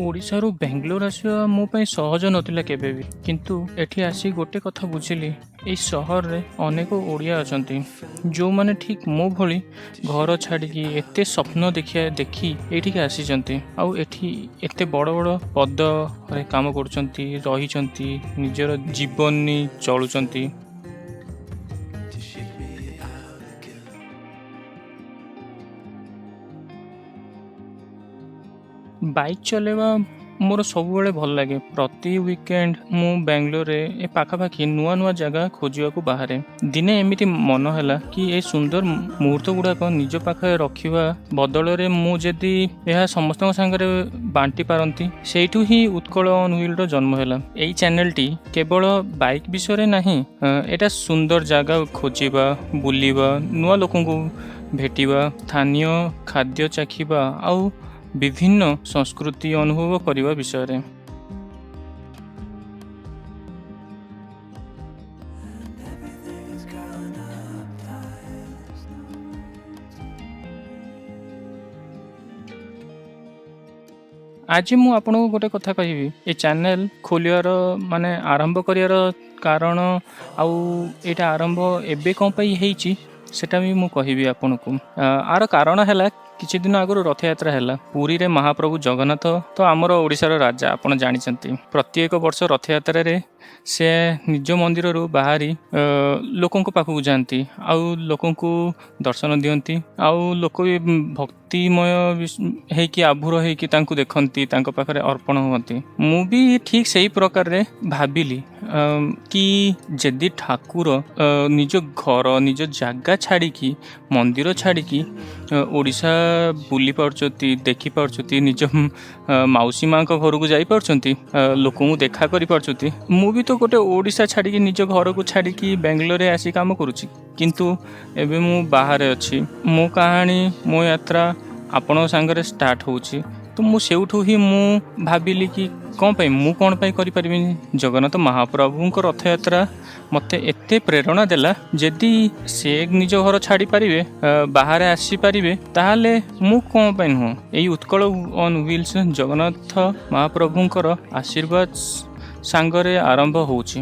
ଓଡ଼ିଶାରୁ ବେଙ୍ଗଲୋର ଆସିବା ମୋ ପାଇଁ ସହଜ ନଥିଲା କେବେ ବି। କିନ୍ତୁ ଏଠି ଆସି ଗୋଟେ କଥା ବୁଝିଲି, ଏଇ ସହରରେ ଅନେକ ଓଡ଼ିଆ ଅଛନ୍ତି, ଯେଉଁମାନେ ଠିକ୍ ମୋ ଭଳି ଘର ଛାଡ଼ିକି ଏତେ ସ୍ୱପ୍ନ ଦେଖିବା ଦେଖି ଏଇଠିକି ଆସିଛନ୍ତି ଆଉ ଏଠି ଏତେ ବଡ଼ ବଡ଼ ପଦରେ କାମ କରୁଛନ୍ତି, ରହିଛନ୍ତି, ନିଜର ଜୀବନୀ ଚଳୁଛନ୍ତି। To ship me out again. Bike ଚଲେଇବା ମୋର ସବୁବେଳେ ଭଲ ଲାଗେ। ପ୍ରତି ୱିକେଣ୍ଡ ମୁଁ ବାଙ୍ଗାଲୋରରେ ଏ ପାଖାପାଖି ନୂଆ ନୂଆ ଜାଗା ଖୋଜିବାକୁ ବାହାରେ। ଦିନେ ଏମିତି ମନ ହେଲା କି ଏ ସୁନ୍ଦର ମୁହୂର୍ତ୍ତ ଗୁଡ଼ାକ ନିଜ ପାଖରେ ରଖିବା ବଦଳରେ ମୁଁ ଯଦି ଏହା ସମସ୍ତଙ୍କ ସାଙ୍ଗରେ ବାଣ୍ଟି ପାରନ୍ତି। ସେଇଠୁ ହିଁ ଉତ୍କଳ ଅନ୍ ହ୍ୱିଲ୍ର ଜନ୍ମ ହେଲା। ଏଇ ଚ୍ୟାନେଲଟି କେବଳ ବାଇକ୍ ବିଷୟରେ ନାହିଁ, ଏଇଟା ସୁନ୍ଦର ଜାଗା ଖୋଜିବା, ବୁଲିବା, ନୂଆ ଲୋକଙ୍କୁ ଭେଟିବା, ସ୍ଥାନୀୟ ଖାଦ୍ୟ ଚାଖିବା ଆଉ ବିଭିନ୍ନ ସଂସ୍କୃତି ଅନୁଭବ କରିବା ବିଷୟରେ। And everything is curling up tight. There's nowhere to ଆଜି ମୁଁ ଆପଣଙ୍କୁ ଗୋଟେ କଥା କହିବି। ଏ ଚ୍ୟାନେଲ ଖୋଲିବାର, ମାନେ ଆରମ୍ଭ କରିବାର କାରଣ ଆଉ ଏଇଟା ଆରମ୍ଭ ଏବେ କ'ଣ ପାଇଁ ହେଇଛି, ସେଟା ବି ମୁଁ କହିବି ଆପଣଙ୍କୁ। ଆର କାରଣ ହେଲା, କିଛି ଦିନ ଆଗରୁ ରଥଯାତ୍ରା ହେଲା ପୁରୀରେ। ମହାପ୍ରଭୁ ଜଗନ୍ନାଥ ତ ଆମର ଓଡ଼ିଶାର ରାଜା, ଆପଣ ଜାଣିଛନ୍ତି। ପ୍ରତ୍ୟେକ ବର୍ଷ ରଥଯାତ୍ରାରେ ସେ ନିଜ ମନ୍ଦିରରୁ ବାହାରି ଲୋକଙ୍କ ପାଖକୁ ଯାଆନ୍ତି ଆଉ ଲୋକଙ୍କୁ ଦର୍ଶନ ଦିଅନ୍ତି ଆଉ ଲୋକ ବି ଭକ୍ତିମୟ ହେଇକି, ଆଭୁର ହେଇକି ତାଙ୍କୁ ଦେଖନ୍ତି, ତାଙ୍କ ପାଖରେ ଅର୍ପଣ ହୁଅନ୍ତି। ମୁଁ ବି ଠିକ୍ ସେଇ ପ୍ରକାରରେ ଭାବିଲି କି ଯଦି ଠାକୁର ନିଜ ଘର, ନିଜ ଜାଗା ଛାଡ଼ିକି, ମନ୍ଦିର ଛାଡ଼ିକି ଓଡ଼ିଶା ବୁଲି ପାରୁଛନ୍ତି, ଦେଖିପାରୁଛନ୍ତି, ନିଜ ମାଉସୀ ମାଙ୍କ ଘରକୁ ଯାଇପାରୁଛନ୍ତି, ଲୋକଙ୍କୁ ଦେଖା କରିପାରୁଛନ୍ତି, ମୁଁ ବି ତ ଗୋଟେ ଓଡ଼ିଶା ଛାଡ଼ିକି, ନିଜ ଘରକୁ ଛାଡ଼ିକି ବାଙ୍ଗାଲୋରରେ ଆସି କାମ କରୁଛି, କିନ୍ତୁ ଏବେ ମୁଁ ବାହାରେ ଅଛି। ମୋ କାହାଣୀ, ମୋ ଯାତ୍ରା ଆପଣଙ୍କ ସାଙ୍ଗରେ ଷ୍ଟାର୍ଟ ହେଉଛି। ତ ମୁଁ ସେଇଠୁ ହିଁ ମୁଁ ଭାବିଲି କି କ'ଣ ପାଇଁ ମୁଁ କ'ଣ ପାଇଁ କରିପାରିବିନି? ଜଗନ୍ନାଥ ମହାପ୍ରଭୁଙ୍କ ରଥଯାତ୍ରା ମୋତେ ଏତେ ପ୍ରେରଣା ଦେଲା। ଯଦି ସେ ନିଜ ଘର ଛାଡ଼ିପାରିବେ, ବାହାରେ ଆସିପାରିବେ, ତାହେଲେ ମୁଁ କ'ଣ ପାଇଁ ନୁହଁ? ଏଇ ଉତ୍କଳ ଅନ୍ ହ୍ୱିଲ୍ସ ଜଗନ୍ନାଥ ମହାପ୍ରଭୁଙ୍କର ଆଶୀର୍ବାଦ ସାଙ୍ଗରେ ଆରମ୍ଭ ହେଉଛି।